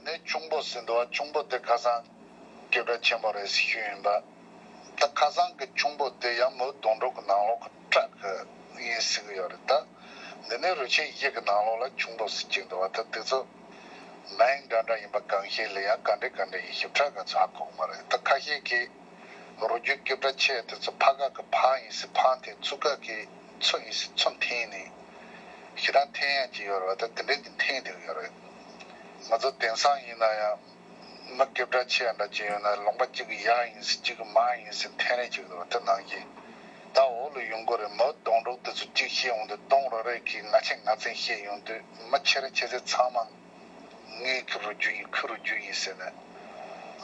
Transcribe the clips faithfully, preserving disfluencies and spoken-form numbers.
ནས་ཁྱུང་པོ་ཟེར་འདུག་བ། ཁྱུང་པོ་དེ་ཁ་སང་སྐད་གྲགས་ཆེན་པོ་རེད་ཟེར་ཞུས་ཡིན་པ། ད་ཁ་སང་གི་ཁྱུང་པོ་དེ་ཡང་མོན་གདོང་དྲུག་གི་ནང་ལོགས་ཀྱི་བྲག་གི་ཡིན་ཟེར་གི་ཡོད་རེད་ད། འདི་ནས་རུ་ཆེན་བཞི་གི་ནང་ལོགས་ལ་ཁྱུང་པོ་ཟེར་གྱི་འདུག་བ། ད་དེ་ཚོ་མིང་འདྲ་འདྲ་ཡིན་པ་གང་ཤེས་ལ་ཡང་ག་འདྲ་ག་འདྲ་ཡིན་ཞིབ་ཕྲ་ག་ཚོད་ཧ་གོ་གི་མ་རེད། ད་ཁ་ཤས་ཀྱིས་རུས་རྒྱུད་སྐད་གྲགས་ཆེ་དེ་ཚོ་ཕ་ག་གི་ཕ་ཡིན་ཟེར་ཕ་འཐེན། ཚུ་ག་གི་ཚུ་ཡིན་ཟེར་ཚུ་འཐེན་ནས་ཞེ་དྲག་འཐེན་ཡག་ཅིག་ཡོད་རེད་བ། ད་དེ་འདྲའི་གི་འཐེན་བསྡད་ཡོད་རེད། ང་ཚོ་དེང་སང་ཡིན་ན་ཡང་མི་སྐད་གྲགས་ཆེ་ཡ་འདྲ་ཅིག་ཡོད་ན་ལུང་པ་གཅིག་གི་ཡ་ཡིན་ཟེར་གཅིག་གི་མ་ཡིན་ཟེར་འཐེན་རེས་ཅིག་འདུག་དེ་ནང་བཞིན་ད་འོག་ལ་ཡོང་གི་རེད། མོན་གདོང་དྲུག་དེ་ཚོ་གཅིག་བཤད་ཡོང་དུས་གདོང་ར་རེ་གིས་ང་ཆེ་ང་བཙན་བཤད་ཡོང་དུས་མི་ཆེ་ར་ཆེ་ཚད་ཚང་མ། ངའི་ཁུ་རུ་རྒྱུ་ཡིན། ཁུ་རུ་རྒྱུ་ཡིན་ཟེར་ནས།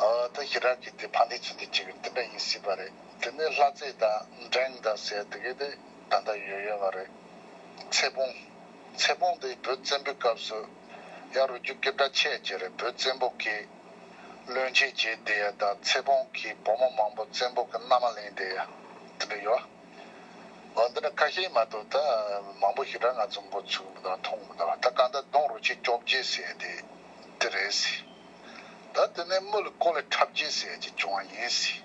ཨ་ད་ཞེ་དྲག་གི་དེ་ཕན་བདེ་ཚུལ་འདི་གཅིག་གི་དེ་འདྲ་ཡིན་སྲིད་པ་རེད། དེ་ནས་ལྷ་རྫས་དང་འབྲེང་དང་ཟེར་དེ་གི་དེ་ད་ལྟ་ཡོད་ཡོད་པ་རེད། ཚེ་སྤོང་། ཚེ་སྤོང་དེ་བོད་བཙན་པོའི་སྐབས་སུ་ཡང་རུས་རྒྱུད་སྐད་གྲགས་ཆེ་ཆེ་རེད། བོད་བཙན་པོ་གིས་བློན་ཆེན་བྱས་བསྡད་ཡ་དང་ཚེ་སྤོང་གིས་བུ་མོ་མང་པོ་བཙན་པོ་གི་མནའ་མ་ལེན་བསྡད་ཡ་དེ་འདྲ་ཡོད། འོ་འདི་འདྲ་ཁ་ཤས་མ་གཏོགས་ད་མང་པོ་ཞེ་དྲག་ང་ཚོ་མགོ་ཚོས་མི་འདུག་མཐོང་མི་འདུག་ད་གང་ལྟར་གདོང་རུ་ཆེན་བཅོ་བརྒྱད་ཟེར་ཡ་དེ་དེ་རེད་ཟེར། ད་དེ་ནས་དམུ་ལ་ཀོ་ལེ་ཁྲབ་རྗེས་ཟེར་ཡ་ཅིག་བྱུང་བ་ཡིན་ཟེར།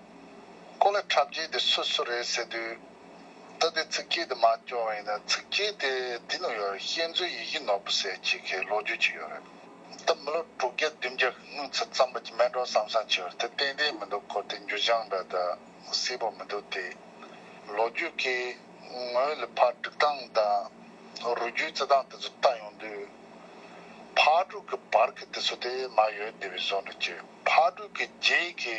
ཀོ་ལེ་ཁྲབ་རྗེས་དེ་སུ་སུ་རེད་ཟེར་དུས། ད་དེ་ཚིགས་བཅད་དེ་མར་སྐྱོར་བ་ཡིན་ན་ཚིགས་བཅད་དེ་འདི་ནང་ཡོད་རེད། ཤེས་འཛོལ་ཡིད་བཞིན་ནོར་བུ་ཟེར་ཡ་ཅིག་གི་ལོ་རྒྱུས་ཅིག་ཡོད་རེད། ད་མི་ལོ་དྲུག་བརྒྱ་བདུན་བརྒྱ་སྔོན་ཚུད་ཙམ་པ་ཅིག་མེད་འགྲོ་བསམ་བསམ་བྱས་པ་རེད། དེ་ཏན་ཏན་མི་འདུག་ཁོ་དེ་འགྱུར་བྱང་འདྲ་དང་གསལ་པོ་མི་འདུག་དེ་ལོ་རྒྱུས་ཀྱི་ངོས་ལ་ཕར་སྒྲིག་སྟངས་དང་རུས་རྒྱུད་རྩི་སྟངས་དེ་ཚོ་ལྟ་ཡོང་དུས། ཕག་གྲུ་གི་བར་གྱི་དེ་ཚོ་དེ་མར་ཡོད་བསྡད་པའི་བཟོ་འདྲ་ཅིག་ཕག་གྲུ་གི་རྗེས་ཀྱི་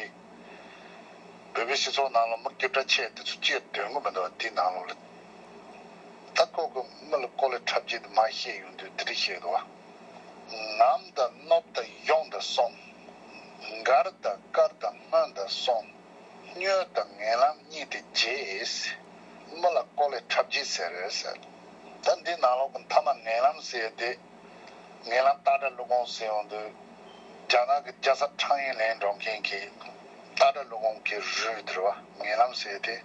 བོད་པའི་སྤྱི་ཚོགས་ནང་ལ་མི་སྐད་གྲགས་ཆེ་དེ་ཚོ་ཅིག་འདོན་གི་མི་འདུག་དེའི་ནང་ལོགས་ལ། ད་ཁོ་གི་དམུ་ལ་ཀོ་ལེ་ཁྲབ་རྗེས་དེ་མར་བཤད་ཡོང་དུས་དེ་འདྲ་བཤད་འདུག་བ། ངམ་དང་སྣུབས་དང་གཡུང་དང་གསུམ། མགར་དང་དཀར་དང་སྔོན་དང་གསུམ། སྨྱོས་དང་ངན་ལམ་གཉིས་ཏེ་རྗེས། དམུ་ལ་ཀོ་ལེ་ཁྲབ་རྗེས་ཟེར་ཟེར། ད་འདི་ནང་ལོགས་ཀྱི་མཐའ་མ་ངན་ལམ་ཟེར་ཡ་དེ། ངན་ལམ་སྟག་སྒྲ་ཀླུ་གོང་ཟེར་ཡོང་དུས། རྒྱ་ནག་གི་རྒྱལ་ས་ཁྲང་ཨན་ལ་འགྲོ་མཁན་གྱི་སྟག་སྒྲ་ཀླུ་གོང་གི་རུས་དེ་རེད་བ། ངན་ལམ་ཟེར་ཡ་དེ།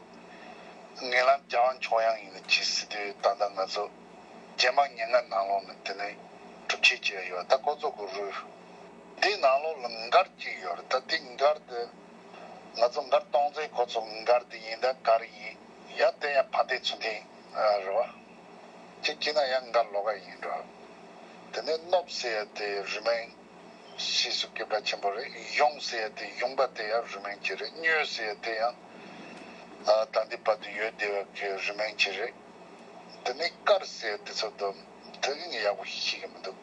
ངན་ལམ་རྒྱལ་དབང་མཆོག་དབྱངས་ཡིན་ན་ཅི་ཟེར་དུས་ད་ལྟ་ང་ཚོ་རྒྱལ་དམངས་སྙན་ངག་ནང་ལོགས་ནས་དེ་ནས་སྒྲུབ་བྱེད་ཅིག་ཡོད། ད་ཁོ་ཚོ་གི་རུས། འདི་ནང་ལོགས་ལ་མགར་གཅིག་ཡོད་རེད། ད་འདི་མགར་དེ་ང་ཚོ་མགར་སྟོང་བཙན་ཁོ་ཚོ་མགར་དེ་ཡིན་ད་མགར་ཡིན་ཡ་དེ་ཡང་ཕ་མཐའི་ཚུལ་ལྡན་རེད་བ། གཅིག་བྱས་ན་ཡང་མགར་ལོགས་ཀ་ཡིན་འགྲོ། དེ་ནས་སྣུབས་ཟེར་ཡ་དེ་རུས་མིང་ཕྱིས་སུ་སྐད་གྲགས་ཆེན་པོ་རེད། གཡུང་ཟེར་ཡ་དེ་གཡུང་པ་དེ་ཡང་རུས་མིང་གཅིག་རེད། སྨྱོས་ཟེར་ཡ་དེ་ཡང་ཨ་ད་ལྟའི་བར་དུ་ཡོད་བསྡད་པའི་རུས་མིང་གཅིག་རེད། དེ་ནས་དཀར་ཟེར་དེ་ཚོ་དུ་དེ་གི་ངས་ཡག་པོ་ཤེས་ཀྱི་མི་འདུག་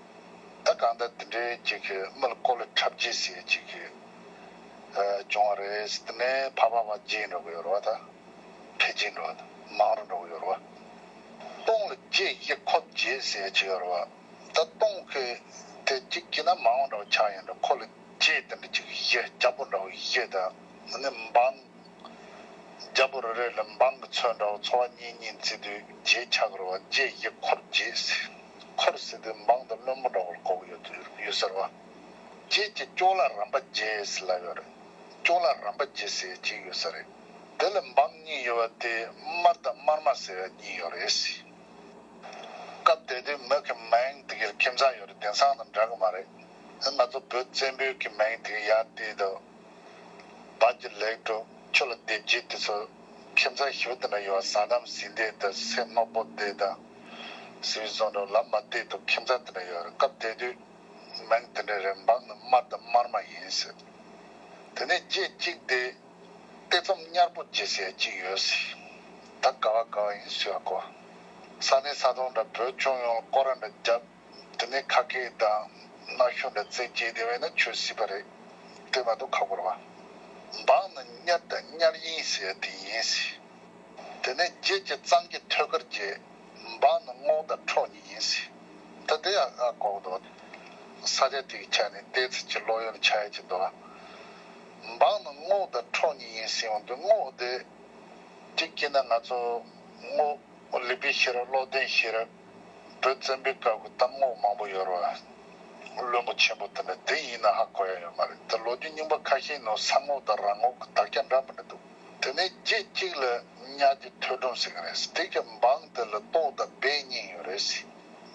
ད་གང་ལྟར་དེ་འདྲའི་ཅིག་གི་དམུ་ལ་ཀོ་ལེ་ཁྲབ་རྗེས་ཟེར་ཅིག་གི་བྱུང་བ་རེད། དེ་ནས་ཕ་ཕ་བ་རྗེས་འགྲོ་གི་ཡོད་རེད་བ། ད་འཕེལ་རྒྱས་འགྲོ་བ་དང་མང་རུ་འགྲོ་གི་ཡོད་རེད་བ། སྟོང་ལ་རྗེ་བཞི་འཁོར་བརྒྱད་ཟེར་ཅིག་ཡོད་རེད་བ། ད་སྟོང་གི་དེ་གཅིག་གི་ན་མང་བ་འདྲ་བོ་ཆགས་ཡོད་འགྲོ། ཁོ་ལ་རྗེ་དེ་འདྲ་ཅིག་བཞི་རྒྱལ་པོ་འདྲ་བོ་བཞི་དང་ནི་འབངས། རྒྱལ་པོ་རེ་རེ་ལ་འབངས་ཀྱི་ཚོད་འདྲ་བོ་ཚོ་བ་གཉིས་གཉིས་བརྩི་དུས་རྗེ་ཆགས་དགོས་རེད་བ། རྗེ་ཡི་འཁོར་རྗེ་ཟེར། འཁོར་ཟེར་དུས་འབངས་དང་བློན་པོ་འདྲ་བོ་ལ་གོ་གི་ཡོད་དུས་ཡོད་ཟེར་བ། རྗེ་གི་ཅོག་ལ་རམ་པ་རྗེ་ཟེར་ལབ་ཡོད་རེད། ཅོག་ལ་རམ་པ་རྗེ་ཟེར་གཅིག་ཡོད་ས་རེད། དེ་ལ་འབངས་གཉིས་ཡོད་བ་དེ་དམར་དང་དམར་མ་ཟེར་བ་གཉིས་ཡོད་རེད་ཟེར། སྐབས་དེ་དུས་མི་གི་མིང་དེ་གའི་ཁྱིམ་ཚང་ཡོད་རེད། དེང་སང་དང་འདྲ་གི་མ་རེད། ང་ཚོ་བོད་བཙན་པོའི་གི་མིང་དེ་གའི་ཡར་བལྟས་དང་། བ་གི་ལེགས་འགྲོ་ཆུ་ལ་ལྡེ་བརྒྱད་དེ་ཚོ་ཁྱིམ་ཚང་ཞིག་དེ་འདྲ་ཡོད། བཟའ་ནམ་ཟིན་བསྡད་དང་སེམས་རྣོ་པོ་བསྡད་དང་། ཟི་བི་བཟོ་འདྲ་ལམ་མ་བསྡད་དུ་ཁྱིམ་ཚང་དེ་འདྲ་ཡོད་རེད། སྐབས་དེ་དུས་མིང་དེ་འདྲ་རེད། འབངས་ནི་དམར་དང་དམར་མ་ཡིན་ཟེར། དེ་ནས་རྗེ་གཅིག་དེ། ཏེ་ཚོམ་གཉེར་པོ་རྗེ་ཟེར་གཅིག་ཡོད་ཟེར། ད་ག་བ་ག་བ་ཡིན་ཟེར་བ་གོ། ས་གནས་ས་སྟོང་འདྲ་བོད་ལྗོངས་ཡོངས་ལ་སྐོར་ར་འདྲ་བརྒྱབ། དེ་ནས་ཁ་སྐད་དང་གནའ་ཤུལ་འདྲ་རྩད་བཅད་དེ་བས་ན་ཆོས་སྲིད་པ་རེད། དེ་མ་གཏོགས་ཁག་པོ་རེད་བ། འབངས་ནི་གཉེར་དང་གཉེར་ཡིན་ཟེར་དེ་ཡིན་ཟེར། དེ་ནས་རྗེ་གི་གཙང་གི་ཐོད་དཀར་རྗེ། འབངས་ནི་རྔོག་དང་ཁྲོ་གཉིས་ཡིན་ཟེར། ད་དེ་ཡང་ཨ་གོ་གི་འདུག་ས་ཆ་དེ་གི་ཆ་ནས་ཏེ་ཚེ་གི་ལོ་ཡོན་ཆ་ཡ་གི་འདུག་འབངས་ནི་རྔོག་དང་ཁྲོ་གཉིས་ཡིན་ཟེར་ཡོང་དུས་རྔོག་དེ། གཅིག་བྱས་ན་ང་ཚོ་རྔོག་ལེགས་པའི་ཤེས་རབ་བློ་ལྡན་ཤེས་རབ། བོད་བཙན་པོའི་སྐབས་ཀྱི་གཏམ་རྔོག་མང་པོ་ཡོད་རེད་བ། བློན་པོ་ཆེན་པོ་དེ་འདྲ་དེ་ཡིན་ན་ཧ་གོ་ཡ་ཡོད་མ་རེད། ད་ལོ་རྒྱུས་རྙིང་པ་ཁ་ཤས་ནང་ས་རྔོག་དང་ར་རྔོག་གི་དག་ཆ་འདྲ་མི་འདྲ་འདུག་དེ་ནས་རྗེ་གཅིག་ལ་གཉེར་གྱི་ཐོད་སྒྲོམ་ཟེར་གི་རེད། དེ་གི་འབངས་དེ་ལ་ཏོག་དང་སྦས་གཉིས་ཡོད་རེད་ཟེར།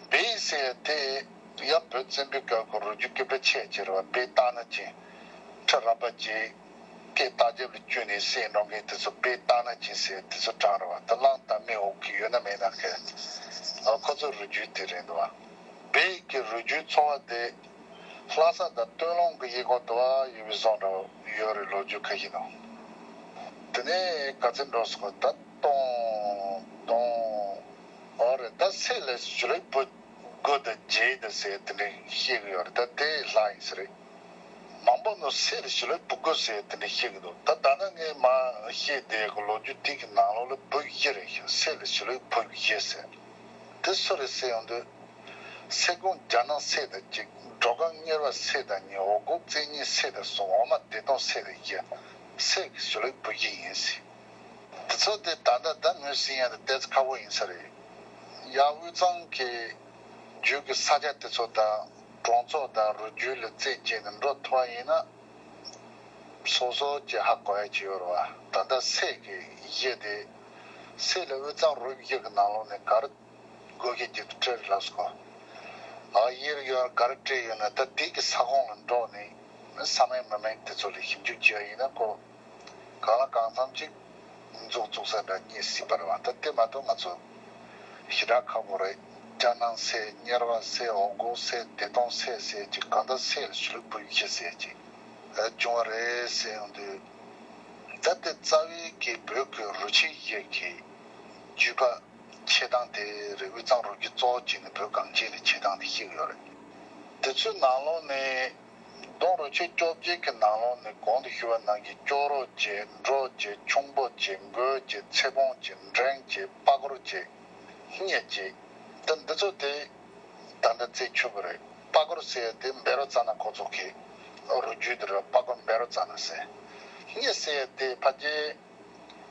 སྦས་ཟེར་དེ་ ཡང་བོད་བཙན་པོའི་སྐབས་ཀྱི་རུས་རྒྱུད་སྐད་གྲགས་ཆེ་ཆེ་རེད་བ། དཔེ་ལྟ་ན་ཅིང་ཁྲི་རལ་པ་ཅན། སྐད་ལྟག་རྒྱབ་ལ་བཅུག་ནས་བསད་འགྲོ་མཁན་དེ་ཚོ་དཔེ་ལྟ་ན་ཅིང་ཟེར་དེ་ཚོ་གྲགས་རེད་བ། དེ་གླང་དར་མའི་འོག་གི་ཡོད་ན་མེད་ན་མཁན། ཨ་ཁོ་ཚོའི་རུས་རྒྱུད་དེ་རེད་འདུག་བ། བོད་ཀྱི་རུས་རྒྱུད་ཚོ་བ་དེ་ལྷ་ས་དང་སྟོད་ལུང་གི་གཡས་སྐོར་དུ་བ་ཡོད་པའི་བཟོ་འདྲ་ཡོད་རེད། ལོ་རྒྱུས་ཁ་ཤས་ནང་། དེ་ནས་ག་ཚོད་འགྲོ་སོང་ད་སྟོང་སྟོང་། ཨོ་རེད། ད་སྲས་ལ་ཞུ་ལེགས་བུ་དགུ་དང་བརྒྱད་དང་ཟེར་དེ་འདྲ་བཤད་གི་ཡོད་རེད། ད་དེ་ལྷག་ཡིན་ས་རེད། མང་པོ་ནོ་སྲས་ལ་ཞུ་ལེགས་བུ་དགུ་ཟེར་དེ་འདྲ་བཤད་གི་འདུག་ད་ད་ནང་ངས་མ་བཤད་དེ་གི་ལོ་རྒྱུས་དེ་གི་ནང་ལོགས་ལ་བུ་བཞི་རེད་ཤག་སྲས་ལ་ཞུ་ལེགས་བུ་བཞི་ཟེར། དེ་སུ་རེད་ཟེར་ཡོང་དུས། སྲས་སྐུ་རྒྱ་ནག་སྲས་དང་གཅིག་འགྲོ་གང་གཉེར་པ་སྲས་དང་གཉིས། འོག་སྒོ་བཙན་གཉིས་སྲས་དང་གསུམ། འོག་མ་བདེ་སྟོང་སྲས་དང་བཞི། སྲས་ཀྱི་ཞུ་ལེགས་བུ་བཞི་ཡིན་ཟེར། དེ་ཚོ་དེ་ད་ལྟ་ད་ངོས་ཟིན་ཡ་དེ་ཏོག་ཙམ་ཁག་པོ་ཡིན་ས་རེད། ཡ་དབུས་གཙང་གི་རྒྱུད་ཀྱི་ས་ཆ་དེ་ཚོ་དང་གྲོང་ཚོ་དང་རུས་རྒྱུད་ལ་རྩད་བཅད་ནས་འགྲོ་ཐུབ་པ་ཡིན་ན། སོ་སོ་གྱི་ཧ་གོ་ཡ་ཅིག་ཡོད་རེད་བ། ད་ལྟ་སྲས་ཀྱི་གཞི་དེ། སྲས་ལ་དབུས་གཙང་རུས་གཞི་གི་ནང་ལོགས་ནས་ག་རེ་དགོས་ཀྱི་ཅིག་སྤྲད་ལབ་སོང་། ཨ་གཡས་གཡོན་ག་རེ་སྤྲད་ཡོད་ན་ད་དེ་གི་ས་ཁོངས་ལ་འགྲོ་ནས་ས་མིང་མི་མིང་དེ་ཚོ་ལ་ཞིབ་འཇུག་བྱས་པ་ཡིན་ན་ཁོ། གང་ལ་གང་འཚམ་ཅིག་མཛུབ་བཙུགས་ས་འདྲ་རྙེད་སྲིད་པ་རེད་བ། ད་དེ་མ་གཏོགས་ང་ཚོ་ཞེ་དྲག་ཁག་པོ་རེད། རྒྱ་ནག་སྲས། གཉེར་པ་སྲས། འོག་སྒོ་སྲས། བདེ་སྟོང་སྲས་ཟེར་ཅིག་གང་ལྟར་སྲས་ལ་ཞུ་ལེགས་བུ་བཞི་ཟེར་ཅིག་བྱུང་བ་རེད་ཟེར་ཡོང་དུས། ད་དེ་རྩ་བའི་གི་བོད་ཀྱི་རུས་ཆེན་བཞི་གི་བརྒྱུད་པ་འཆད་སྟངས་དེ་རེད། དབུས་གཙང་རུས་རྒྱུད་གཙོ་བོ་བྱས་ནས་བོད་གངས་ཅན་ལ་འཆད་སྟངས་དེ་བཤད་ཀྱི་ཡོད་རེད། དེ་ཚོའི་ནང་ལོགས་ནས། གདུང་རུས་ཆེན་བཅོ་བརྒྱད་ཀྱི་ནང་ལོགས་ནས་གོང་དུ་ཞུས་པ་ནང་གི་ཅོག་རོ་བཅས། འབྲོ་བཅས། ཁྱུང་པོ་བཅས། མགོས་བཅས། ཚེ་སྤོང་བཅས། འབྲེང་བཅས། པ་གོར་བཅས། སྙེ་བཅས། ད་འདི་ཚོ་དེ་ད་ལྟ་རྩད་ཆོད་པ་རེད། པ་གོར་ཟེར་ཡ་དེ་བཻ་རོ་ཙ་ན་ཁོ་ཚོ་གི་རུས་རྒྱུད་དེ་རེད། པ་གོར་བཻ་རོ་ཙ་ན་ཟེར། སྙེ་ཟེར་ཡ་དེ་ཕལ་ཆེར་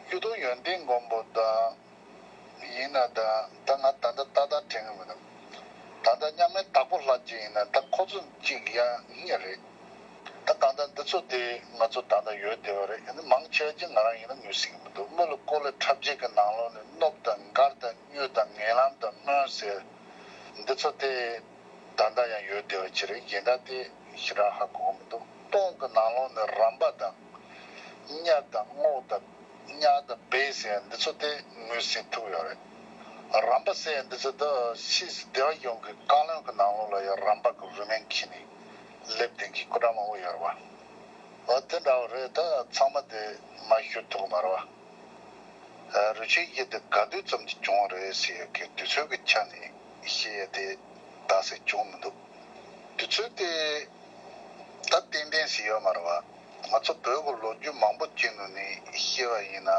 གཡུ་སྟོན་ཡོན་ཏན་མགོན་པོ་དང་། ཡིན་ན་ད་ད་ང་ད་ལྟ་ཏག་ཏག་དྲན་གི་མི་འདུག་ད་ལྟ་མཉམ་མེད་དྭགས་པོ་ལྷ་རྗེ་ཡིན་ན་ད་ཁོ་ཚོ་གཅིག་ཡང་གཉིས་རེད། ད་གང་ལྟར་འདི་ཚོ་དེ་ང་ཚོ་ད་ལྟ་ཡོད་བསྡད་པ་རེད། ཡིན་ན་མང་ཆེ་བ་ཅིག་ང་རང་ཡིན་ན་ངོས་ཟིན་གི་མི་འདུག་དམུ་ལ་ཀོ་ལེ་འཁྲབ་བྱེད་ཀྱི་ནང་ལོགས་ནས་གནོབ་དང་མགར་དང་སྨྱོས་དང་ངན་ལམ་དང་སྨོན་ཟེར། འདི་ཚོ་དེ་ད་ལྟ་ཡང་ཡོད་བསྡད་པ་ཅིག་རེད། གཞན་དག་དེ་ཞེ་དྲག་ཧ་གོ་གི་མི་འདུག་སྟོང་གི་ནང་ལོགས་ནས་རམ་པ་དང་། གཉའ་དང་རྔོག་དང་། གཉའ་དང་སྦལ་ཟེར་ཡ་འདི་ཚོ་དེ་ངོས་ཟིན་ཐུབ་ཡོད་རེད། རམ་པ་ཟེར་ཡ་འདི་ཚོ་ད་ཕྱིས་སུ་སྡེ་པ་གཞུང་གི་བཀའ་བློན་གྱི་ནང་ལོགས་ལ་ཡང་རམ་པ་གི་རུས་མིང་འཁྱེར་ནས་སླེབས་བསྡད་མཁན་སྐུ་དྲག་མང་པོ་ཡོད་རེད་བ། འོ་དེ་འདྲ་བ་རེད། ད་ཚང་མ་དེ་མ་ཞུ་ཐུབ་མ་རེད་བ། རུས་ཆེན་བཞི་དེ་ག་དུས་ཙམ་གྱི་བྱུང་བ་རེད་ཟེར་ཡ་གི་དུས་ཚོད་ཀྱི་ཆ་ནས་བཤད་ཡ་དེ་ད་གཟོད་བྱུང་མི་འདུག་དུས་ཚོད་དེ་ད་ཏན་ཏན་ཟེར་ཡོད་མ་རེད་བ། ང་ཚོ་བོད་ཀྱི་ལོ་རྒྱུས་མང་པོ་ཅིག་ནང་ནས་བཤད་པ་ཡིན་ན།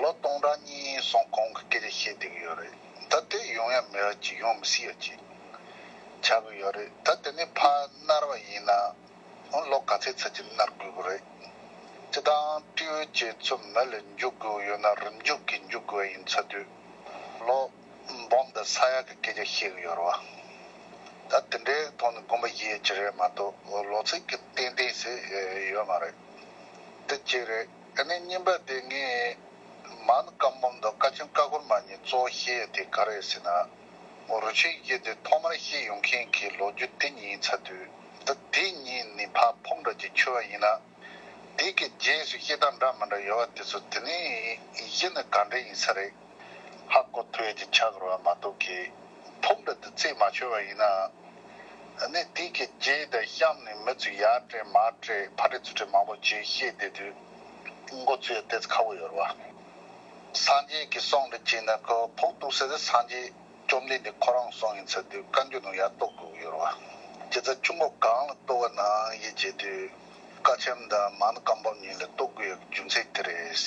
ལོ་སྟོང་ཕྲག་གཉིས་གསུམ་གོང་གི་སྐད་ཆ་བཤད་བསྡད་ཀྱི་ཡོད་རེད། ད་དེ་ཡོང་ཡ་མེད་པ་ཅིག་ཡོང་མི་སྲིད་པ་ཅིག་ཆགས་ཀྱི་ཡོད་རེད། ད་དེ་ནས་ཕར་ནར་བ་ཡིན་ན། ལོ་ག་ཚོད་ཚར་གྱི་ནར་དགོས་ཀྱི་རེད། སྤྱིར་བཏང་སྤྲེའུ་བཅས་ཚོ་མི་ལ་འཇུག་དགོས་ཡོད་ན་རིམ་འཇུག་གིས་འཇུག་དགོས་ཡིན་ཚར་དུས། ལོ་འབུམ་དང་ས་ཡ་གི་སྐད་ཆ་བཤད་ཀྱི་ཡོད་རེད་བ། ད་དེ་འདྲའི་ཐོག་ནས་དགོངས་པ་བཞེས་ཀྱི་རེད་མ་གཏོགས་ལོ་ཚིགས་ཀྱི་ཏན་ཏན་ཟེར་ཡོད་མ་རེད། དེ་གཅིག་རེད། ཨ་ནི་གཉིས་པ་དེ་ངས་མཱན་བཀའ་འབུམ་དང་བཀའ་ཆེམས་ཀ་ཁོལ་མ་གཉིས་གཙོ་བོ་བཤད་ཡ་དེ་ག་རེ་རེད་ཟེར་ན། རུས་ཆེན་བཞི་དེ་ཐོག་མར་བཤད་ཡོང་མཁན་གྱི་ལོ་རྒྱུས་དེ་གཉིས་ཡིན་ཚར་དུས། ད་དེ་གཉིས་ནི་ཕར་ཕུང་འདྲ་ཅིག་ཆོད་པ་ཡིན་ན། དེ་གི་རྗེས་སུ་བཤད་སྟངས་འདྲ་མི་འདྲ་ཡོད་པ་དེ་ཚོ་དེ་ནི་གཞི་ནི་ག་འདྲ་ཡིན་ས་རེད། ཧ་གོ་ཐུབ་ཡ་ཅིག་ཆགས་ཀྱི་རེད་བ་མ་གཏོགས་ཀྱི། ཕུང་འདྲ་དེ་རྩད་མ་ཆོད་པ་ཡིན་ན། ཨ་ནི་དེ་གི་རྗེས་དང་གཤམ་ནས་མི་ཚོས་ཡར་སྤྲད་མར་སྤྲད་ཕར་སྤྲད་ཚུར་སྤྲད་མང་པོ་བྱས་བཤད་བསྡད་དུས་མགོ་ཚོས་ཏོག་ཙམ་ཁག་པོ་ཡོད་རེད་བ། སངས་རྒྱས་ཀྱི་གསུང་འདི་བྱས་ན་ཁོ་ཕུགས་གཏུགས་ས་དེ་སངས་རྒྱས་བཅོམ་ལྡན་འདས་ཁོ་རང་གསུང་ཡིན་ཚར་དུས་བཀའ་འགྱུར་ནང་ཡར་གཏུག་དགོས་ཀྱི་ཡོད་རེད་བ། ཇི་ལྟར་ཆུ་མོ་གངས་ལ་གཏུག་པ་ནང་བཞིན་བྱས་དུས་བཀའ་ཆེམས་དང་མཱན་བཀའ་འབུམ་གཉིས་ལ་གཏུག་དགོས་ཡག་རྒྱུ་མཚན་དེ་རེད།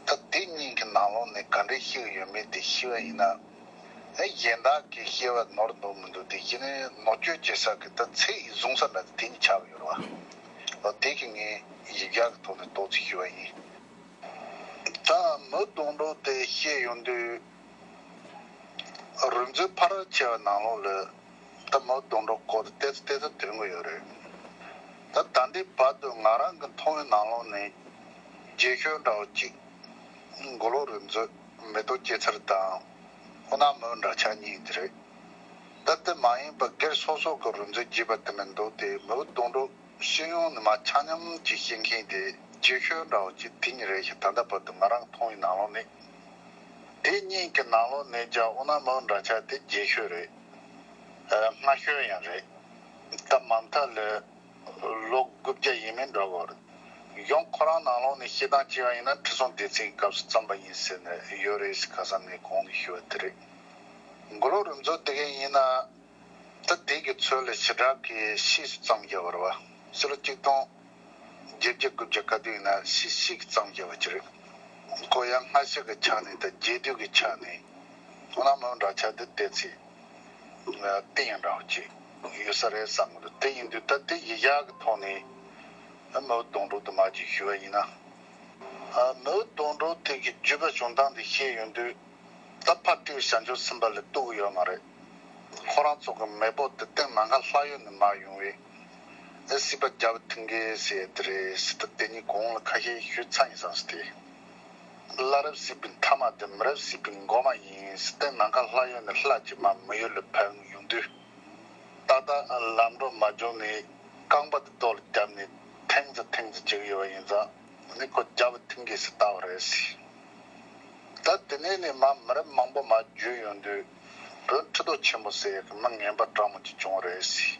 ད་དེ་གཉིས་ཀྱི་ནང་ལོགས་ནས་ག་འདྲས་བཤད་ཀྱི་ཡོད་མེད་དེ་ཤེས་པ་ཡིན་ན། ཨེ་གཞན་དག་གིས་བཤད་པ་ནོར་འདུག་མི་འདུག་དེ་གཞི་ནས་ནོར་བཅོས་བྱེད་ས་གི་ད་ཚད་ཡིག་བཟུང་ས་འདྲ་དེ་གཉིས་ཆགས་ཡོད་རེད་བ། ཨོ་དེ་གི་ངས་ཡིག་ཡག་གི་ཐོག་ནས་ཏོག་ཙམ་ཞུ་བ་ཡིན། ད་མུ་སྡོང་གྲོགས་དེ་བཤད་ཡོང་དུས། རུས་མཛོད་ཕ་རལ་ཆེ་བ་ནང་ལོགས་ལ་ད་མུ་སྡོང་གྲོགས་སྐོར་དེ་ཏོག་ཙམ་ཏོག་ཙམ་ཐོན་གི་ཡོད་རེད། ད་ད་ལྟའི་བར་དུ་ང་རང་གི་མཐོང་བའི་ནང་ལོགས་ནས་རྗེས་ཤོལ་འདྲ་བོ་གཅིག་མགོ་ལོག་རུས་མཛོད་མེ་ཏོག་སྐྱེ་ཚར་དང་ཧོ་ནག་མོན་འདྲ་ཆགས་གཉིས་དེ་རེད། ད་ ད་དེ་མ་ཡིན་པ་སྒེར་སོ་སོ་གི་རུ་མཛོད་བརྒྱུད་པ་དེ་མིན་འདུག་དེ་མི་བུ་དོན་གྲུབ་ཤེས་ཡོན་ནི་མ་ཆ་མཉམ་གྱི་ཤེས་མཁན་དེ་རྗེས་ཤོལ་འདྲ་བོ་ཅིག་དེ་ཉིད་རེད་ཤག་ད་ལྟ་བར་དུ་ང་རང་མཐོང་བའི་ནང་ལོགས་ནས། དེ་གཉིས་ཀྱི་ནང་ལོགས་ནས་ཀྱང་འོ་ན་མི་བུ་འདྲ་ཆགས་དེ་རྗེས་ཤོལ་རེད། ཨ། སྔ་ཤོལ་ཡང་རེད། ད་མ་མཐའ་ལ་ལོ་དགུ་བརྒྱ་ཡས་མས་འགྲོ་གི་རེད། གཞུང་ཁོ་རང་ནང་ལོགས་ནས་བཤད་སྟངས་བྱས་པ་ཡིན་ན་ཁྲི་སྲོང་ལྡེ་བཙན་གྱི་སྐབས་སུ་བརྩམས་པ་ཡིན་ཟེར་ནས་ཡོད་རེད་ཟེར། ཁ་སང་ངས་གོང་ནས་ཞུས་པ་དེ་རེད། མགོ་ལོག་རུ་མཛོད་དེ་ག་ཡིན་ན། ད་དེ་གི་ཚོད་ལ་ཞེ་དྲག་གི་ཕྱིས་སུ་བརྩམས་བཞག་པ་རེད་བ། ཕྱི་ལོ་ཆིག་སྟོང་བརྒྱད་བརྒྱ་དགུ་བརྒྱ་ག་དུས་ཡིན་ན་ཕྱིས་ཤིག་བརྩམས་བཞག་པ་ཅིག་རེད། ཁོ་ཡང་སྔ་ཕྱི་གི་ཆ་ནས་དང་རྗེས་ཟློས་ཀྱི་ཆ་ནས་ཁོ་ན་མི་འདྲ་ཆགས་དེ་བལྟས་ཚེ་བསྟན་ཡང་འདྲ་བོ་ཅིག་ཡོད་ས་རེད་བསམ་གི་འདུག་དེ་ཡིན་དུས་ད་དེ་གཞི་བཞག་གི་ཐོག་ནས་མི་བུ་དོན་གྲུབ་དུ་མ་ཅིག་ཞུ་བ་ཡིན་ན། མི་བུ་དོན་གྲུབ་དེ་གི་བརྒྱུད་པ་བྱུང་སྟངས་དེ་ཤེས་ཡོང་དུས། ད་ཕར་སྤྲེའུ་བྱང་ཆུབ་སེམས་དཔའ་ལ་གཏུག་གི་ཡོད་མ་རེད། ཁོ་རང་ཚོ་གི་མེས་པོ་དེ་སྟེང་ནམ་མཁའ་ལྷ་ཡུལ་ནས་མར་ཡོང་བའི་ཨེ་སྲིད་པ་རྒྱལ་པོ་ཐུན་རྒྱལ་ཟེར་དེ་རེད་ཟེར། ད་དེ་གཉིས་གོང་ལ་ཁ་ཤས་ཞུས་ཚར་ཡིན་བསམ་སྟེ། བླ་རབས་སྲིད་པའི་མཐའ་མ་དེ་མི་རབས་སྲིད་པའི་མགོ་མ་ཡིན་ཟེར། སྟེང་ནམ་མཁའ་ལྷ་ཡུལ་ནས་ལྷ་གཅིག་མར་མི་ཡུལ་ལ་ཕེབས་ཡོང་དུས། ཏག་ཏག་ལམ་འགྲོ་མ་བྱུང་ནས་རྐང་པ་དེ་ཐོག་ལ་བརྒྱབ་ནས་ཐེངས་ཙམ་ཐེངས་ཙམ་བྱེད་ཀྱི་ཡོད་པ་ཡིན་ཙང་། ནི་ཁོ་རྒྱལ་པོ་ཐུན་རྒྱལ་ཟེར་བཏགས་པ་རེད་ཟེར། ད་དེ་ནས་ནི་མ་མི་རབས་མང་པོ་མར་བརྒྱུད་ཡོང་དུས། བོད་ཁྲི་ཐོག་ཆེན་པོ་ཟེར་ཡག་གི་མི་ངན་པ་སྤྲང་མོ་ཅིག་བྱུང་བ་རེད་ཟེར།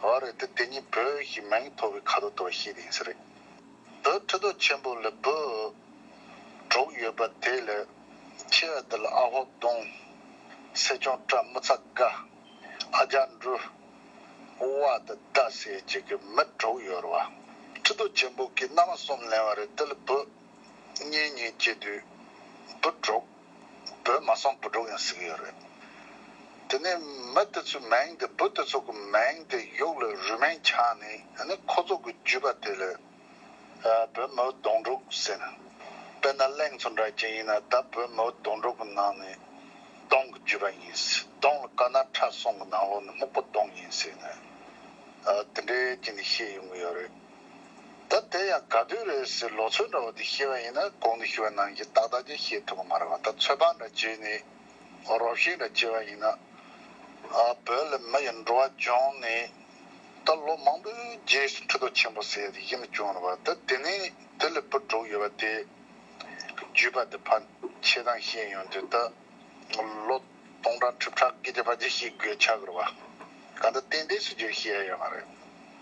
འོ་རེད། དེ་དེ་ཉིད་བོད་ཞེས་མིང་ཐོབ་པའི་ཁ་ཐོག་ཏུ་བཤད་དེ་ཡིན་ས་རེད། བོད་ཁྲི་ཐོག་ཆེན་པོ་ལ་བུ་དྲུག་ཡོད་པ་དེ་ལ་ཆེ་བ་དེ་ལ་ཨ་ཧོ་གདོང་། སེ་ཆུང་སྐྲ། མི་ཚ་དགའ། ཨ་ཅག་འབྲུ། དབའ་དང་ཟླ་ཟེར་གྱི་མི་དྲུག་ཡོད་རེད་བ། ཁྲི་ཐོག་ཆེན་པོ་གི་མནའ་མ་གསུམ་ལེན་པ་རེད། དེ་ལ་བུ་གཉེན་ཉེ་སྐྱེས་དུས་བུ་དྲུག་བུ་མ་སོང་བུ་དྲུག་ཡང་ཟེར་གྱི་ཡོད་རེད། དེ་ནས་མི་དེ་ཚོའི་མིང་དེ། བུ་དེ་ཚོ་གི་མིང་དེ་ཡུག་ལ་རུས་མིང་ཆགས་ནས། ཨ་ནི་ཁོ་ཚོ་གི་བརྒྱུད་པ་དེ་ལ་བོད་མི་བུ་གདོང་དྲུག་ཟེར་ན། དཔེར་ན་གླིང་ཚོ་འདྲ་ཅིག་ཡིན་ན། ད་བོད་མི་བུ་གདོང་དྲུག་གི་ནང་ནས་གདོང་གི་བརྒྱུད་པ་ཡིན་ཟེར། གདོང་ལ་དཀར་ནག་ཁྲ་གསུམ་གི་ནང་ལོགས་ནས་སྨུག་པོ་གདོང་ཡིན་ཟེར་ནས། ཨ། དེ་འདྲའི་ཅིག་ནས་བཤད་ཡོང་གི་ཡོད་རེད། ད་དེ་ཡང་ག་དུས་རེད་ཟེར་ལོ་ཚོད་འདྲ་བོ་དེ་བཤད་པ་ཡིན་ན། གོང་དུ་ཞུ་བ་ནང་བཞིན་ཏག་ཏག་ཅིག་བཤད་ཐུབ་ཀྱི་མ་རེད་བ། ད་ཚོད་དཔག་འདྲ་བྱས་ནས། རོབ་ཤིག་ལ་བྱས་པ་ཡིན་ན། ཨ། བོད་ལ་མི་ཡི་འགྲོ་བ་བྱུང་ནས་ད་ལོ་མང་པོའི་རྗེས་སུ་ཁྲི་ཐོག་ཆེན་པོ་ཟེར་ཡག་དེ་གཞི་ནས་བྱུང་རེད་བ། ད་དེ་ནས་དེ་ལ་བུ་དྲུག་ཡོད་པ་དེ་བརྒྱུད་པ་དེ་ཕར་ཕྱེ་སྟངས་བཤད་ཡོང་དུས། ད་ལོ་སྟོང་ཕྲག་ཁྲི་ཕྲག་སྐད་ཆ་ཕར་ཅིག་བཤད་དགོས་ཆགས་ཀྱི་རེད་བ། གང་ལྟར་ཏན་ཏན་སུ་ཅིག་བཤད་ཡ་ཡོད་མ་རེད།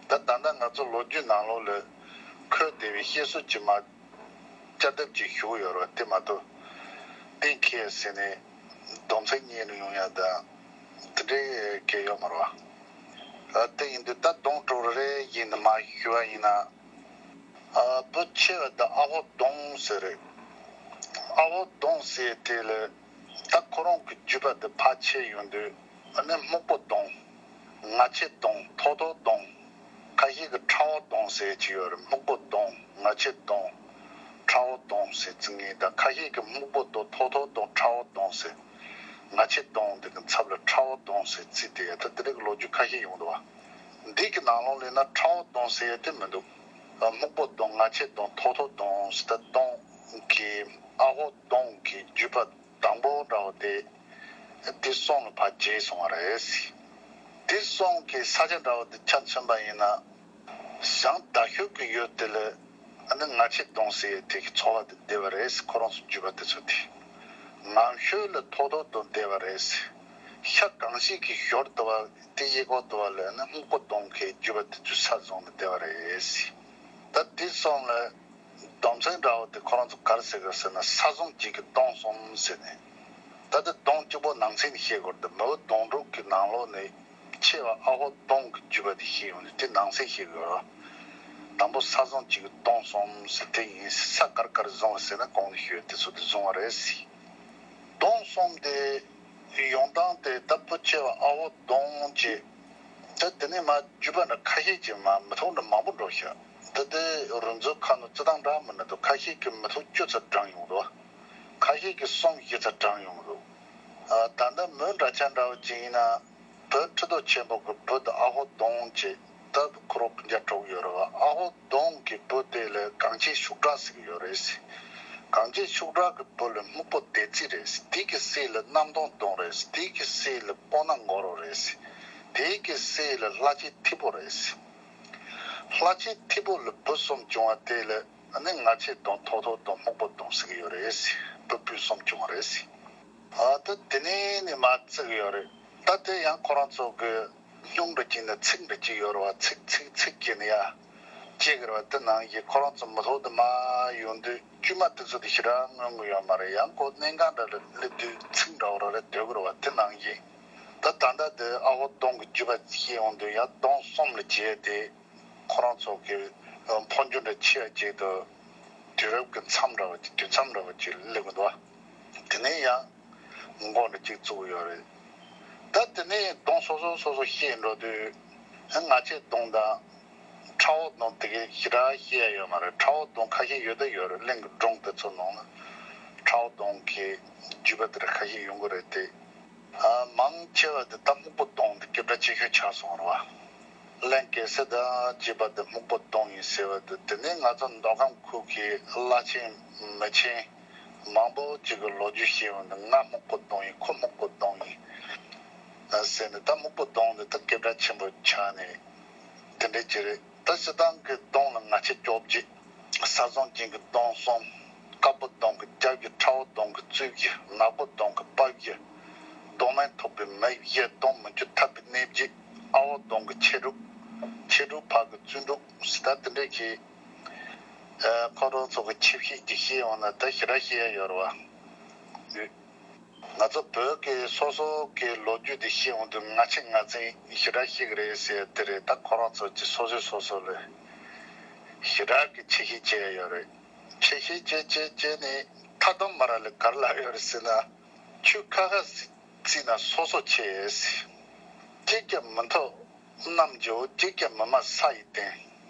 ད་ད་ལྟ་ང་ཚོ་ལོ་རྒྱུས་ནང་ལོགས་ལ་འཁོད་བསྡད་པའི་བཤད་སྲོལ་ཅིག་མ། བསྐྱར་ལྡབ་ཅིག་ཞུ་གི་ཡོད་རེད་བ། དེ་མ་གཏོགས་གཏན་འཁེལ་ཟེར་ནས་སྡོམ་ཚིག་རྙེད་ནས་ཡོང་ཡ་དང་དེ་འདྲའི་གལ་ཡོད་མ་རེད་བ། ཨ། དེ་ཡིན་དུས་ད་གདོང་དྲུག་རེ་རེ་བཞིན་དུ་མར་ཞུ་བ་ཡིན་ན། ཨ། བུ་ཆེ་བ་དེ་ཨ་ཧོ་གདོང་ཟེར་རེད། ཨ་ཧོ་གདོང་ཟེར་དེ་ལ་ད་ཁོ་རང་གི་བརྒྱུད་པ་དེ་ཕར་ཕྱེ་ཡོང་དུས། ཨ་ནི་སྨུག་པོ་གདོང་། ང་ཆེ་གདོང་། ཐོ་ཐོ་གདོང་། ཁ་ཤས་ཀྱིས་ཁྲ་བོ་གདོང་ཟེར་གྱི་ཡོད་རེད། སྨུག་པོ་གདོང་། ང་ཆེ་གདོང་། ཁྲ་བོ་གདོང་ཟེར་བརྩི་མཁན་དང་། ཁ་ཤས་ཀྱིས་སྨུག་པོ་གདོང་། ཐོ་ཐོ་གདོང་། ཁྲ་བོ་གདོང་ཟེར། ང་ཆེ་གདོང་འདི་གི་ཚབ་ལ་ཁྲ་བོ་གདོང་ཟེར་བརྩིས་ཏེ། ད་དེ་འདྲ་གི་ལོ་རྒྱུས་ཁ་ཤས་ཡོང་འདུག་བ། འདི་གི་ནང་ལོགས་ལ་ན་ཁྲ་བོ་གདོང་ཟེར་ཡ་དེ་མི་འདུག་སྨུག་པོ་གདོང་། ང་ཆེ་གདོང་། ཐོ་ཐོ་གདོང་ཟེར། ད་གདོང་གི་ཨ་ཧོ་གདོང་གི་བརྒྱུད་པ་དང་པོ་འདྲ་བོ་དེ། དེ་གསུམ་ལ་ཕར་བརྗེས་སོང་བ་རེད། དེ་གསུམ་གྱི་ས་ཆ་འདྲ་བོ་དེ་ཆ་མཚོན་པ་ཡིན་ན། བྱང་དགའ་ཤོད་ཀྱི་ཡུལ་དེ་ལ་ཨ་ནི་ང་ཆེ་གདོང་ཟེར་ཡས་དེ་གི་ཚོ་བ་དེ་བསྡད་པ་རེད། ཁོ་རང་ཚོ་བརྒྱུད་པ་དེ་ཚོ་དེ། ངམ་ཤོད་ལ་ཐོ་ཐོ་གདོང་བསྡད་པ་རེད། ཤར་གངས་སྐྱིད་ཀྱི་ཞོར་དུ་བ་དེ་གཡས་སྐོར་དུ་བ་ལ་ཨ་ནི་སྨུག་པོ་གདོང་གི་བརྒྱུད་པ་དེ་ཚོས་ས་བཟུང་ནས་བསྡད་པ་རེད། ད་དེ་གསུམ་ལ། སྡོམ་ཚིག་འདྲ་བོ་དེ་ཁོ་རང་ཚོ་ག་རེ་ཟེར་གི་ཟེར་ན། ས་བཟུང་གཅིག་གི་གདོང་གསུམ་ཟེར་ནས། ད་ལྟ་གདོང་གཅིག་པོ་ནང་གསེས་ནས་བཤད་དགོས་རེད། མི་བུ་གདོང་དྲུག་གི་ནང་ལོགས་ནས་ཆེ་བ་ཨ་ཧོ་གདོང་གི་བརྒྱུད་པ་དེ་བཤད་ཡོང་དུས། དེ་ནང་གསེས་བཤད་དགོས་རེད། དང་པོ་ས་བཟུང་གཅིག་གི་གདོང་གསུམ་ཟེར་དེ་ཡིན། ས་ག་རེ་ག་རེ་བཟུང་བ་ཟེར་ན། གོང་ནས་ཞུས་དེ་ཚོ་དེ་བཟུང་བ་རེད། གདོང་གསུམ་དེ་ཡོང་སྟངས་དེ། ད་བུ་ཆེ་བ་ཨ་ཧོ་གདོང་བྱས། ད་དེ་ནས་མར་བརྒྱུད་པ་འདྲ་ཁ་ཤས་ཀྱིས་མར་མི་ཐོག་འདྲ་མང་པོ་འགྲོ་ཤག་ད་ལྟའི་རུ་མཛོད་ཁག་ནང་སྤྱིར་བཏང་འདྲ་མི་འདྲ་འདུག་ཁ་ཤས་ཀྱིས་མི་ཐོག་བཅུ་ཙམ་བགྲངས་ཡོང་འདུག་ཁ་ཤས་ཀྱིས་གསུམ་བཞི་ཙམ་བགྲངས་ཡོང་འདུག་ཨ། ད་ལྟ་མོན་འདྲ་ཆ་འདྲ་བོ་ཅིག་ཡིན་ན། བོད་ཁྲི་ཐོག་ཆེན་པོ་གི་བུ་དེ་ཨ་ཧོ་གདོང་བྱས། ད་ཁོ་རང་བུ་བརྒྱ་དྲུག་ཡོད་རེད་བ། ཨ་ཧོ་གདོང་གི་བུ་དེ་ལ་གངས་ཅན་ཤུག་དྲག་ཟེར་གྱི་ཡོད་རེད་ཟེར། གངས་ཅན་ཤུགས་དྲག་གི་བུ་ལ་སྨུག་པོ་སྡེ་རྩིས་རེད། དེ་གི་སྲས་ལ་གནམ་སྟོང་སྡོང་རེད། དེ་གི་སྲས་ལ་སྤོ་ན་མགོ་རོ་རེད། དེ་གི་སྲས་ལ་ལྷ་ཆེན་ཐིབས་པོ་རེད། ལྷ་ཆེན་ཐིབས་པོ་ལ་བུ་གསུམ་བྱུང་བ་དེ་ལ་ནི་ང་ཆེན་སྡོང་། ཐོ་ཐོ་སྡོང་། སྨུག་པོ་སྡོང་ཟེར་གི་ཡོད་རེད། བུ་སྤུན་གསུམ་བྱུང་བ་རེད། ཨ་ད་དེ་ནས་ནི་མར་བརྩི་གི་ཡོད་རེད། ད་དེ་ཡང་ཁོ་རང་ཚོ་གི་སྨྱུག་འདྲ་གཅིག་ནས་ཚིག་འདྲ་གཅིག་ཡོད་རེད་བ། ཚིག་ཚིག་ཚིག་གི་ནི་ཡ་བྱེད་གི་རེད་བ། དེ་ནང་བཞིན་ཁོ་རང་ཚོ་མི་ཐོག་ཏུ་མར་ཡོང་དུས་དཀྱུས་མ་དེ་ཚོ་དེ་ཞེ་དྲག་མངོན་གི་ཡོད་མ་རེད། ཡང་ཁོ་གནད་འགག་འདྲ་ལ་སླེབས་དུས་ཚིག་འདྲ་བོ་ར་རེ་སྡོད་གི་རེད་བ། དེ་ནང་བཞིན་ད་ད་ལྟ་དེ་ཨ་ཧོ་སྡོང་གི་བརྒྱུད་པ་བཤད་ཡོང་དུས་ཡང་སྡོང་གསུམ་ལ་བྱས་ཏེ། ཁོ་རང་ཚོ་གི་འཕོ་འགྱུར་འདྲ་ཆེ་བ་ཅིག་ཏུ་དུས་རབས་ཀྱི་མཚམས་འདྲ་བ་ཅིག་དུས་མཚམས་འདྲ་བ་ཅིག་སླེབས་ཀྱི་འདུག་དེ་ནས་ཡང་མགོ་འདྲ་ཅིག་བཙུགས་ཡོད་རེད། ད་དེ་ནས་སྡོང་སོ་སོ་སོ་སོ་བཤད་འགྲོ་དུས་ང་ཆེན་སྡོང་དང་ཁྲ་བོ་སྡོང་དེ་གའི་ཞེ་དྲག་བཤད་ཡ་ཡོད་མ་རེད། ཁྲ་བོ་སྡོང་ཁ་ཤས་ཡོད་ད་ཡོད་རེད། གླིང་གི་སྒྲུང་དེ་ཚོ་ནང་ལ་ཁྲ་བོ་སྡོང་གི་བརྒྱུད་པ་དེ་འདྲ་ཁ་ཤས་ཡོང་གི་རེད་དེ། ཨ་མང་ཆེ་བ་དེ་ད་སྨུག་པོ་སྡོང་དེ་སྐད་གྲགས་ཆེ་ཤོས་ཆགས་སོང་རེད་བ། གླིང་གེ་སར་དང་བཅས་པ་དེ་སྨུག་པོ་སྡོང་ཡིན་ཟེར་བ་དེ། དེ་ནས་ང་ཚོ་མདོ་ཁམས་ཁུལ་གྱི་བླ་ཆེན་མི་ཆེན་མང་པོ་ཅིག་གི་ལོ་རྒྱུས་བཤད་ཡོང་དུས་ང་སྨུག་པོ་སྡོང་ཡིན། ཁོ་སྨུག་པོ་སྡོང་ཡིན་ཟེར་ནས། ད་སྨུག་པོ་སྡོང་དེ་ད་སྐད་གྲགས་ཆེན་པོ་ཆགས་ནས་དེ་འདྲ་ཅིག་རེད། ད་སྤྱིར་བཏང་གི་སྡོང་ལ་ང་ཆེན་བཅོ་བརྒྱད། ས་བཟང་ཅན་གྱི་སྡོང་གསུམ། དཀར་པོ་སྡོང་གི་རྒྱབ་བརྒྱད། ཁྲ་བོ་སྡོང་གི་རྩིབས་བརྒྱད། ནག་པོ་སྡོང་གི་པ་བརྒྱད། སྡོང་མིན་ཐོགས་པའི་མི་བརྒྱད། སྡོང་མི་འགྱུར་ཐར་པའི་གནས་བརྒྱད། ཨ་ཧོ་སྡོང་གི་ཆེ་དྲུག། ཆེ་དྲུག་ཕར་གི་བཙུན་དྲུག་ཟེར། ད་དེ་འདྲས་ཀྱི་ཁོ་རང་ཚོ་གི་ཆེ་བཤད་ཀྱི་བཤད་ཡོང་ན་ད་ཞེ་དྲག་བཤད་ཡ་ཡོད་རེད་བ། ང་ཚོ་བོད་ཀྱི་སོ་སོ་གི་ལོ་རྒྱུས་དེ་བཤད་འོང་དུས་ང་ཆེན་ང་བཙན་ཞེ་དྲག་བཤད་ཀྱི་རེད་ཟེར་དེ་རེད། ད་ཁོ་རང་ཚོ་གི་སོ་སོས་སོ་སོ་ལ་ཞེ་དྲག་གི་ཆེ་བཤད་བྱས་ཡོད་རེད། ཆེ་བཤད་བྱས་བྱས་བྱས་ནས་མཐའ་སྡོམ་མ་ར་ལ་ག་རེ་ལབ་ཡོད་རེད་ཟེར་ན། ཆུ་ཁ་ཁ་བརྩིས་ན་སོ་སོ་ཆེ་ཟེར། གཅིག་ཀྱང་མི་མཐོ་གནམ་མགྱོགས། གཅིག་ཀྱང་མི་དམའ་ས་ཡི་སྟེང་།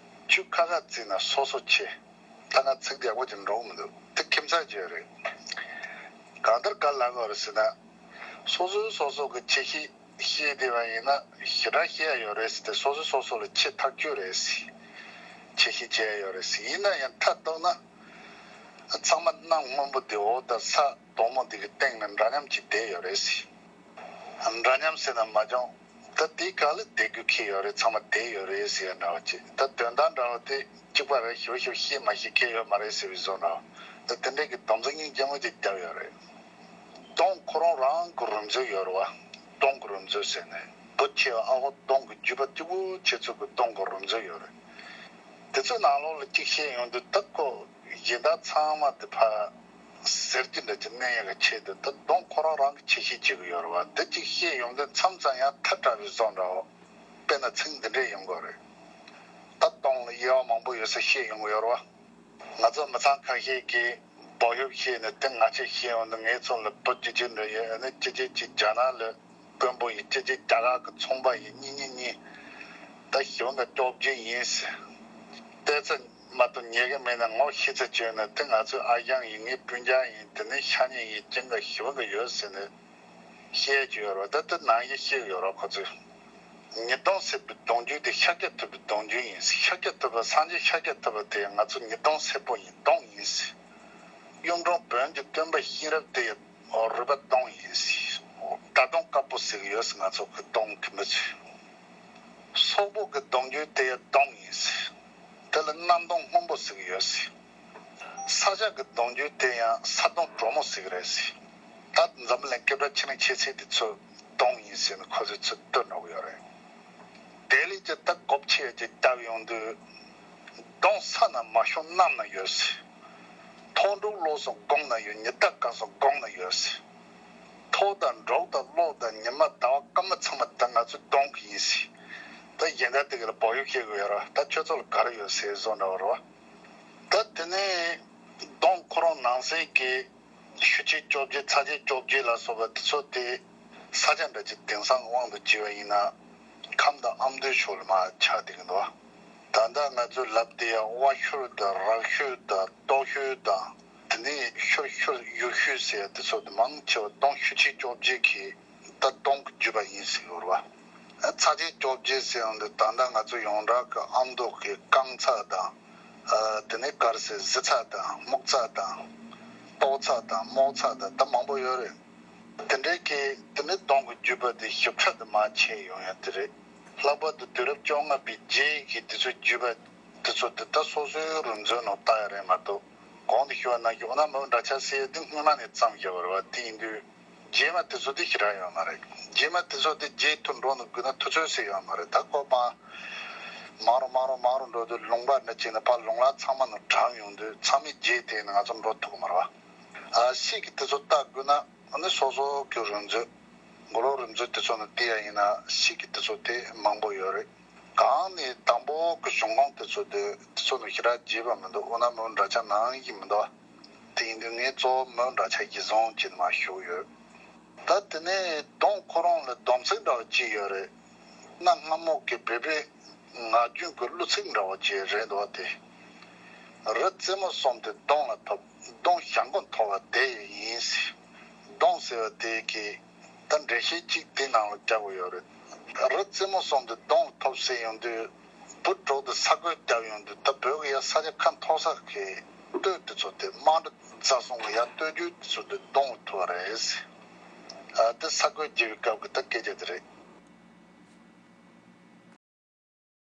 ཆུ་ཁ་ཁ་བརྩིས་ན་སོ་སོ་ཆེ། ད་ང་ཚིག་ཡག་པོ་ཅིག་འགྲོ་གི་མི་འདུག་དེ་ཁྱིམ་ཚང་བརྗོད་རེད། གང་ལྟར་ག་ལ་གོ་རེད་ཟེར་ན། སོ་སོའི་སོ་སོ་གི་ཆེ་བཤད་བཤད་བསྡད་པ་ཡིན་ན་ཞེ་དྲག་བཤད་ཡ་ཡོད་རེད་ཟེར་ཏེ། སོ་སོའི་སོ་སོ་ལ་ཆེ་ཐག་ཆོད་རེད་ཟེར། ཆེ་བཤད་བྱས་ཡ་ཡོད་རེད་ཟེར། ཡིན་ན་ཡང་མཐའ་གཏུགས་ན་ཚང་མ་གནམ་སྔོན་པོ་དེ་འོག་དང་ས་དོག་མོ་དེ་གི་སྟེང་ན་འདྲ་མཉམ་གྱིས་བསྡད་ཡོད་རེད་ཟེར། འདྲ་མཉམ་ཟེར་ན་མ་བྱུང་། ད་དེའི་ག་ལ་བསྡད་རྒྱུ་ཁེལ་ཡོད་རེད། ཚང་མ་བསྡད་ཡོད་རེད་ཟེར་ཡ་འདྲ་བ་ཅིག་ད་དོན་དག་འདྲ་བ་དེ་གཅིག་པ་རེད། ཞེ་པོ་ཞེ་པོ་བཤད་མ་ཤེས་ཁེལ་ཡོད་མ་རེད་ཟེར་བའི་བཟོ་འདྲ་བ། ད་དེ་འདྲས་ཀྱི་སྡོམ་ཚིག་སྙིང་རྗེ་མོ་ཅིག་བརྒྱབ་ཡོད་རེད། སྡོང་ཁོ་རང་རང་གི་རུས་མཛོད་ཡོད་རེད་བ། སྡོང་གི་རུས་མཛོད་ཟེར་ནས་བུ་ཆེ་བ་ཨ་ཧོ་སྡོང་གི་བརྒྱུད་པ་གཅིག་པུ་བྱེད་ཚུལ་གྱི་སྡོང་གི་རུས་མཛོད་ཡོད་རེད། དེ་ཚོའི་ནང་ལོགས་ལ་གཅིག་བཤད་ཡོང་དུས་ད་ཁོ་གཞན་དག་ཚང་མ་དེ་ཕར་ཟེར་གྱི་འདྲ་ཅིག་གནས་ཡག་གི་ཆེད་དུ་ད་སྡོང་ཁོ་རང་རང་གི་ཆེ་བཤད་བྱེད་ཀྱི་ཡོད་རེད་བ། དེ་གཅིག་བཤད་ཡོང་དུས་མཚམས་མཚམས་ཡང་ཐལ་དྲགས་པའི་བཟོ་འདྲ་བོ། དཔེར་ན་ཚིག་འདི་འདྲས་ཡོང་གི་རེད། ད་སྡོང་ལ་དབྱེ་བ་མང་པོ་ཡོད་ས་བཤད་ཡོང་གི་ཡོད་རེད་བ། ང་ཚོ་མི་ཚང་ཁ་ཤས་ཀྱིས་སྦོ་ཡོབ་བཤད་ནས་དེ་ང་ཆེ་བཤད་ཡོང་དུས་ངའི་ཚོ་ལ་བུ་གཅིག་གཅིག་འདྲ་ཡོད། ཨ་ནི་གཅིག་གཅིག་གཅིག་རྒྱ་ནག་ལ་དཔོན་པོ་ཡིན། གཅིག་གཅིག་རྒྱ་གར་གྱི་ཚོང་པ་ཡིན། གཉིས་གཉིས་གཉིས་ད་ཞི་བ་འདྲ་སྐྱོབ་རྒྱུ་ཡིན་ཟེར། ལྟས་ཚ་མ་གཏོགས་ཉན་གི་མེད་ན་ངོ་ཤེས་ཚ་བྱོས་ན་དེ་ང་ཚོའི་ཨ་ཞང་ཡིན། ངའི་སྤུན་ཀྱག་ཡིན། དེ་ནས་ཤ་ཉེ་ཡིན། ཅིང་ག་ཞི་བ་གི་ཡོད་ཟེར་ནས་བཤད་ཀྱི་ཡོད་རེད་བ། ད་དེ་ནང་བཞིན་བཤད་ཀྱི་ཡོད་རེད་བ་ཁོ་ཚོས། ཉི་སྟོང་ཟེར་བའི་སྡོང་རྒྱུ་དེ་ཤཱཀྱ་ཐུབ་པའི་སྡོང་རྒྱུ་ཡིན། ཤཱཀྱ་ཐུབ་པ་སངས་རྒྱས་ཤཱཀྱ་ཐུབ་པ་དེ་ང་ཚོ་ཉི་སྟོང་སེར་པོ་ཡིན། སྡོང་ཡིན་ཟེར། གཡུང་དྲུང་བོན་གྱི་སྟོན་པ་གཤེན་རབ་དེ་ཡི་རུས་པ་སྡོང་ཡིན་ཟེར། ད་སྡོང་དཀར་པོ་ཟེར་གྱི་ཡོད་ཟེར། ང་ཚོ་གི་སྡོང་གི་མི་ཚོས། སོག་པོ་གི་སྡོང་རྒྱུ་དེ་ཡི་སྡོང་ཡིན་ཟེར། དེ་ལ་གནམ་སྡོང་སྔོན་པོ་ཟེར་གྱི་ཡོད་ཟེར། ས་སྐྱ་གི་སྡོང་རྒྱུ་དེ་ཡང་ས་སྡོང་གྲོ་མོ་ཟེར་གྱི་རེད་ཟེར། ད་འཛམ་བུ་གླིང་སྐད་གྲགས་ཆེ་ནི་ཆེ་ཚད་དེ་ཚོ་སྡོང་ཡིན་ཟེར་ནས་ཁོ་ཚོས་ཚུར་བཏོན་འགྲོ་གི་ཡོད་རེད། དེ་ལས་ཀྱི་ད་གོ་ཆེ་ཅིག་བཏབ་ཡོང་དུས། སྡོང་ས་ན་མ་ཤོང་གནམ་ན་ཡོད་ཟེར། མཐོ་འབྲོག་ལོགས་སུ་དགོང་ན་ཡོད། ཉི་ཟླ་སྐར་གསུམ་དགོང་ན་ཡོད་ཟེར། མཐོ་དང་འབྲོག་དང་གློག་དང་ཉི་མ་ཟླ་བ་སྐར་མ་ཚང་མ་ད་ང་ཚོའི་སྡོང་གི་ཡིན་ཟེར། ད་གཞན་དག་དེ་ག་ལ་སྦོ་ཡོབ་བཤད་གི་ཡོད་རེད། ད་ཁྱོད་ཚོ་ལ་ག་རེ་ཡོད་ཟེར་བཟོ་འདྲ་བོ་རེད་བ། ད་དེ་ནས་སྡོང་ཁོ་རང་ནང་གསེས་ཀྱི་ཤུགས་ཆེན་བཅོ་བརྒྱད། ཚ་ཆེན་བཅོ་བརྒྱད་ལ་སོགས་པ་དེ་ཚོ་དེ་ས་ཆ་འདྲ་ཅིག་དེང་སང་དབང་དུ་བྱས་པ་ཡིན་ན་ཁམས་དང་ཨ་མདོའི་ཕྱོགས་ལ་མར་ཆགས་བསྡད་ཀྱི་འདུག་ད་ལྟ་ང་ཚོས་ལབ་བསྡད་ཡ་དབའ་ཤོད་དང་རག་ཤོད་དང་སྟོད་ཤོད་དང་། དེ་ནས་ཤོད་ཤོད་ཡུལ་ཤོད་ཟེར་ཡ་དེ་ཚོ་དེ་མང་ཆེ་བ་སྡོང་ཤུགས་ཆེན་བཅོ་བརྒྱད་ཀྱི་ད་སྡོང་གི་རྒྱུད་པ་ཡིན་ཟེར་གྱི་ཡོད་རེད་བ། ཚ་ཆེན་བཅོ་བརྒྱད་ཟེར་ཡོང་དུས་ད་ལྟ་ང་ཚོ་ཡོངས་གྲགས་ཀྱི་ཨ་མདོ་གི་རྐང་ཚ་དང་། ཨ་དེ་ནས་ག་རེ་ཟེར། གཟི་ཚ་དང་སྨུག་ཚ་དང་། ཏོག་ཚ་དང་རྨོག་ཚ་དང་ད་མང་པོ་ཡོད་རེད། དེ་འདྲའི་གི་དེ་ནས་གདོང་གི་རྒྱུས་པ་དེ་ཞིབ་ཕྲ་དུ་མར་ཕྱེ་ཡོང་ཡ་དེ་རེད། ལྷག་པར་དུ་དུས་རབས་བཅོ་ལྔ་པའི་རྗེས་ཀྱི་དེ་ཚོའི་རྒྱུས་པ་དེ་ཚོ་དེ་ད་སོ་སོའི་རུ་མཛོད་ནང་བལྟ་ཡ་རེད་མ་གཏོགས། གོང་དུ་ཞུས་པ་ནང་བཞིན་འོ་ན་མོའི་འདྲ་ཆགས་ཟེར་ཡ་དེ་སྔོན་མ་ནས་བརྩམས་བཞག་པ་རེད་བ། དེ་ཡིན་དུས་རྗེས་མ་དེ་ཚོ་དེ་ཞེ་དྲག་ཡོད་མ་རེད། རྗེས་མ་དེ་ཚོ་དེ་རྗེས་མཐུད་འགྲོ་ནི་དགོས་ན་དུས་ཚོད་ཟེར་ཡོད་མ་རེད། ད་ཁོ་པ་མང་རུ་མང་རུ་མང་རུ་འགྲོ་དུས་ལུང་པ་འདྲ་བྱས་ནས་ཕར་ལུང་ལ་ཚང་མ་ནང་གྲམ་ཡོང་དུས་ཚང་མས་རྗེས་དེད་ནས་ང་ཚོ་འགྲོ་ཐུབ་ཀྱི་མ་རེད་བ། ཨ་ཤིག་གི་དེ་ཚོ་ལྟ་དགོས་ན་ཨ་ནི་སོ་སོ་གི་རུ་མཛོད། མགོ་ལོག་རུ་མཛོད་དེ་ཚོ་ནང་བལྟས་ཡ་ཡིན་ན་ཤིག་གི་དེ་ཚོ་དེ་མང་པོ་ཡོད་རེད། གང་ནས་དང་པོ་གི་གཞུང་ཁུངས་དེ་ཚོ་དེ་དེ་ཚོ་ནང་ཞེ་དྲག་རྒྱས་པ་མི་འདུག་འོ་ན་མོའི་འདྲ་ཆགས་ནང་བཞིན་མི་འདུག་དེ་ཡིན་དུས་ངས་གཙོ་བོ་མོའི་འདྲ་ཆགས་གཞི་བཟུང་བྱས་ནས་མར་ཞུས་ཡོད། ད་དེ་ནས་གདོང་ཁོ་རང་ལ་སྡོམ་ཚིག་འདྲ་བ་ཅིག་ཡོད་རེད། གནའ་སྔ་མོ་གི་བོད་པའི་ངག་རྒྱུན་གྱི་གླུ་ཚིག་འདྲ་བ་ཅིག་རེད་འདུག་བ་དེ། རི་རྩེ་མོ་གསུམ་དེ་གདོང་ལ་ཐོབ། གདོང་བྱ་མགོ་མཐོ་བ་དེ་ཡིན་ཟེར། གདོང་ཟེར་བ་དེ་གི་ད་འགྲེལ་བཤད་ཅིག་དེ་ནང་ལ་རྒྱག་དགོས་ཡོད་རེད། རི་རྩེ་མོ་གསུམ་དེ་གདོང་ལ་ཐོབ་ཟེར་ཡོང་དུས་བུ་ཕྲུག་དེ་ས་རྒོད་བརྒྱབ་ཡོང་དུས་ད་བོད་ཀྱི་ཡ་ས་ཆ་ཁ་མཐོ་ས་གི་སྟོད་དེ་ཚོ་དེ་དམངས་ཁྲོད་རྩྭ་ཟུང་གི་ཡ་སྟོད་རྒྱུད་དེ་ཚོ་དེ་གདོང་ལ་ཐོབ་པ་རེད་ཟེར། ཨ་དེ་ས་རྒོད་རྒྱབ་པའི་སྐབས་ཀྱི་ད་སྐད་ཆ་དེ་རེད།